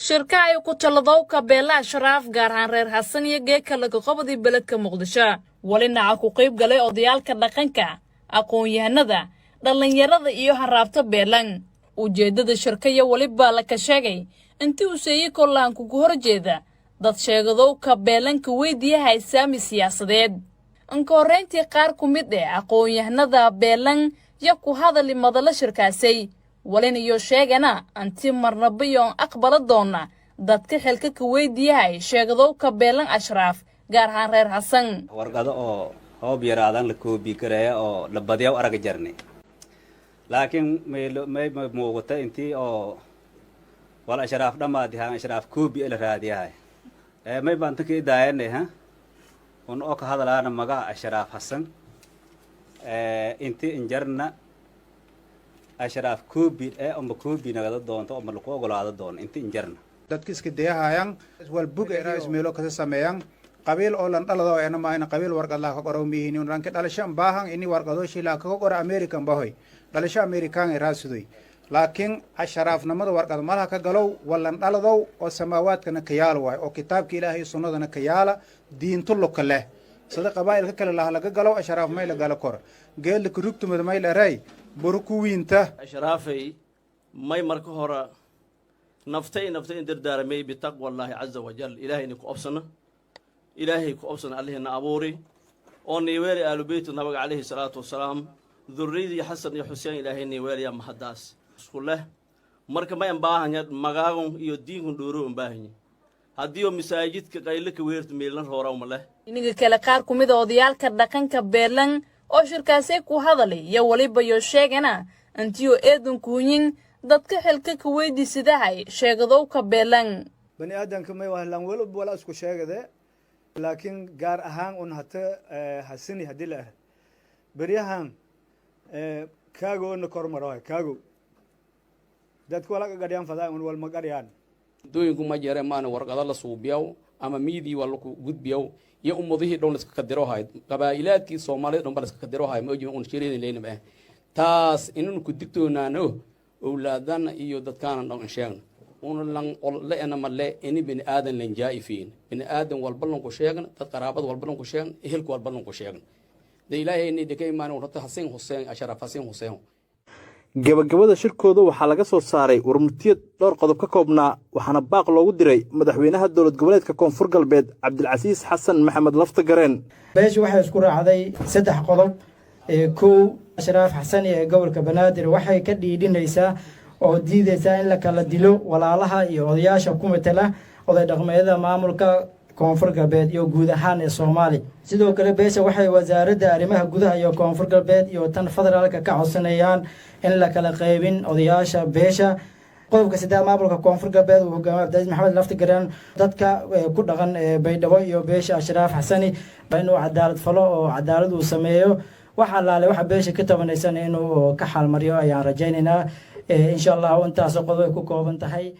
Shirka ay ku taladowka beela Ashraaf, gaar ahaan reer Xasan iyo geeka laga qabadii beledka Muqdisho, walinaca ku qayb galay odayaalka dhaqanka, aqoon-yahanada, dhallinyarada iyo haraabta beelan. Ujeeddada shirka iyo weliba laka sheegay intii uu seeyey kollaankugu horjeeda dad sheegadowka beelanka weydiyaha saami siyaasadeed. Inka horrayntii, qaar ku mid eh aqoon-yahanada beelan yo ku hadali madalo shirkaasay, walinayo sheegana anti marnabayoon aqbala doona dadka xilka ka weydiyahay sheegadowka beelan Ashraaf, gaar ahaan reer Xasan. Warqado oo hoob yaraadan la koobi gareeya oo la badiyaw araga jarnay, laakiin may muuqata intii oo wal Ashraaf dhammaadi haan Ashraaf koobi la raadiyahay. May baan tanka idaayanay ha un oo ka hadalaana magaca Ashraaf Xasan inti injarna Ashraaf koobi ee oma koobi nagada doonto oma laku ogolaado doono inti injarna. Dadka iska dayahayaan wal bug era ismeelo kasa sameeyaan. Qabiil oo lan dhalado ena maayna, qabiil warqad laa ka qoro miihini. Ranki dhalasho baahan ini warqadooshi laa kaga qoro American bahoy, dhalasho American ay raasidoy, laakiin Asharaafnimada warqad malaha ka galow. Walan dhaladow oo samaawaadkana ka yaala waay, oo kitaabka Ilaahay sunnadana ka yaala, diinto luka leh, sida qabaa'ilka kale laha laga galow. Asharaaf may la galo kor geelka rugtumada may dheray buru ku wiinta. Ashraafay, may marka hore naftay naftay in dardaaramay bitaqwa Allaahi caza wajal. Ilaahay ku obsana, Ilaahay ku obsana, Allihina abuuri oo niiweeli aalubeytu nabiga calayhi salaatu wasalaam, durriyadii Xasan iyo Xuseen, Ilaahay niiweeliya mahaddaas isku leh. Marka may an baahanya magaagon iyo diinkun dhooro an baahanya haddii oo masaajidka qaylo ka weerta meelna roorawma leh. Iniga kale, qaar ku mid a odayaalka dhaqanka beelan oo shirkaasay ku hadalay iyo weliba yo sheegana intiyo eedan kuunyin dadka xilka ka weydiisadahay sheegadowka beelan. Bani aadamka may wahlan walob wala isku sheegade, laakiin gaar ahaan un hata Hasini haddii la ah beryahan kaago na kormaro kaago dadka wala gadhiyaan fadaan un walma gadhiyaan. Dooyinku ma jere maana warqado la suubiyaw ama miidii waa laku gudbiyaw iyo ummadihii dhan la iska kadirohay, qabaa'ilaadkii Soomaalida dhan ba la iska kadirohay. Ma oji un shireedin leynaba eh taas inanu ku digtoonaano, owlaadana iyo dadkaana dhan in sheegno una lan olle-ena male ini bini aadan lan jaa'ifiin, bini aadan walba lanku sheegna, dad qaraabad walba lanku sheegna, ehelka walba lanku sheegna de Ilaahay ni dheka imaan rata Hasin Huseen, Asharaf Hasin Huseen. Gabagabada shirkooda waxaa laga soo saaray warmurtiyad dhowr qodob ka koobnaa, waxaana baaq loogu diray madaxweynaha dowlad goboleedka Koonfur Galbeed, Cabdilcasiis Xasan Maxamed Laftagareen. Beeshu waxay isku raacday saddex qodob. Kow, Ashraaf Xasani ee gobolka Banaadir waxay ka dhiidhinaysaa oo diidaysaa in la kala dilo walaalaha iyo odayaasha ku matala oday dhaqmeedyada maamulka Koonfur Galbeed iyo guud ahaan ee Soomaaliya. Sidoo kale, beesha waxay Wasaaradda Arrimaha Gudaha iyo Koonfur Galbeed iyo tan federaalka ka codsanayaan in la kala qaybin odayaasha beesha. Qodobka saddex, maamulka Koonfur Galbeed uu hogaamiyo Cabdicasiis Maxamed Laftigareen dadka ku dhaqan Baydhabo iyo beesha Ashraaf Xasani inuu cadaalad falo oo cadaalad uu sameeyo. Wax allaale waxa beesha ka tabanaysan inuu ka xaalmariyo ayaan rajaynaynaa, insha Allahu. Intaasoo qodob ay ku kooban tahay.